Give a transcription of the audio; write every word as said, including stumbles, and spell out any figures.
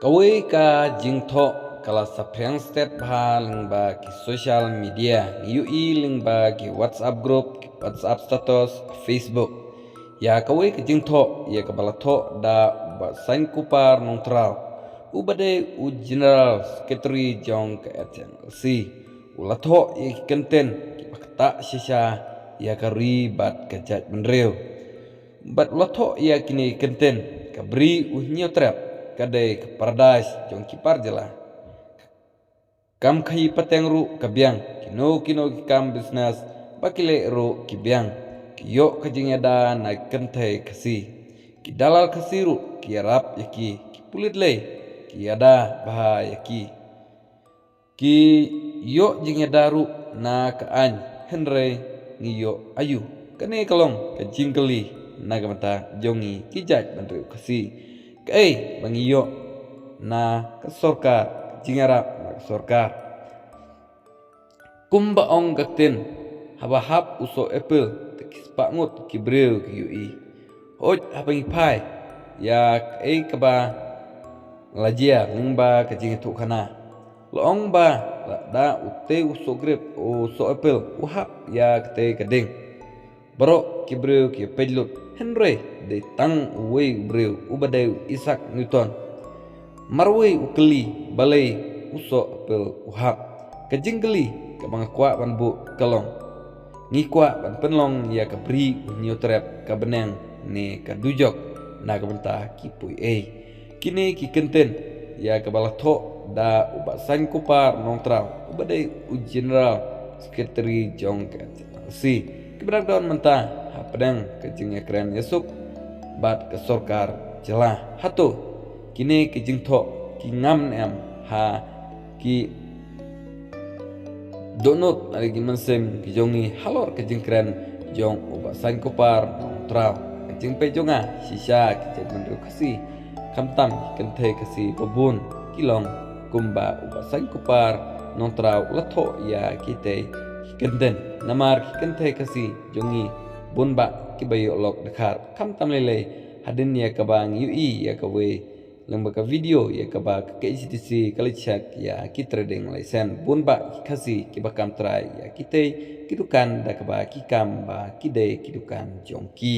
Kawei ka jingthoh ka la saphriang stet bha lyngba ki social media, ngi ïohi lyngba ki WhatsApp group, ki WhatsApp status, Facebook. Ïa kawei ka jingthoh ïa kaba la thoh da u Bah Sainkupar Nongtraw, uba dei u General Secretary jong ka H N L C. U la thoh ïa ki kyntien kiba ktah shisha ïa ka ri bad ka jaitbynriew. Bad u la thoh ïa kine ki kyntien, ka bri u Hynñiewtrep ka dei ka paradais jong ki par jylla. Kam khaïi pateng ruh ka biang, kino kino ki kam business ba ki leh ruh ki biang. Ki ïoh ka jingïada na ki kynthei Khasi. Ki dalal Khasi ruh ki ïarap ïa ki, ki pulit lei ki ïada bha ïa ki. Ki ïoh jingïada ruh na ka aiñ, hynrei ngi ïoh aïu? Kane ka long ka jingkylli na ka bynta jong ngi ki jaitbynriew Khasi. Kaei ba ngi ïoh na ka sorkar, ka jingïarap na ka sorkar? Kumba ong ka ktien, haba hap u soh apple te ki spah ngut ki briew ki ïohi. Hooid, haba ngi phai ïa kaei kaba la jia lyngba ka jingïathuhkhana, la ong ba lada utei u soh grep, u soh apple u hap ïa katei ka ding, baroh ki briew ki peit lut, hynrei dei tang uwei u briew uba dei u Isaac Newton. Marwei u kylli balei u soh apple u hap. Ka jingkylli kaba nga kwah ban buh ka long, ngi kwah ban pynlong ïa ka bri u Hynñiewtrep ka bneng ne ka dujok na ka bynta ki pui ei? Kine ki kyntien ïa kaba la thoh da u Bah Sainkupar Nongtraw, uba dei u General Secretary jong ka H N L C, kiba dang don mynta hapdeng ka jingïakren ïasuk bad ka sorkar jylla. Hato kine ki jingthoh ki ngam ne em ha ki dohnud lane ki mynsiem ki jong ngi halor ka jingkren jong u Bah Sainkupar Nongtraw? Ka jingpeit jong nga, shisha ki jaitbynriew Khasi, khamtam ki kynthei Khasi ba bun, ki long kumba u Bah Sainkupar Nongtraw u la thoh ïa kitei ki kyntien. Namar ki kynthei Khasi jong ngi bun bah kiba ïoh lok dkhar, khamtam lei lei hadien ïa kaba ngi ïohi ïa kawei lyngba ka video ïa kaba ka K H A D C ka la check ïa ki trading license. Bun bah ki Khasi kiba kam trai ïa kitei ki dukan da kaba ki kam ba ki dei ki dukan jong ki.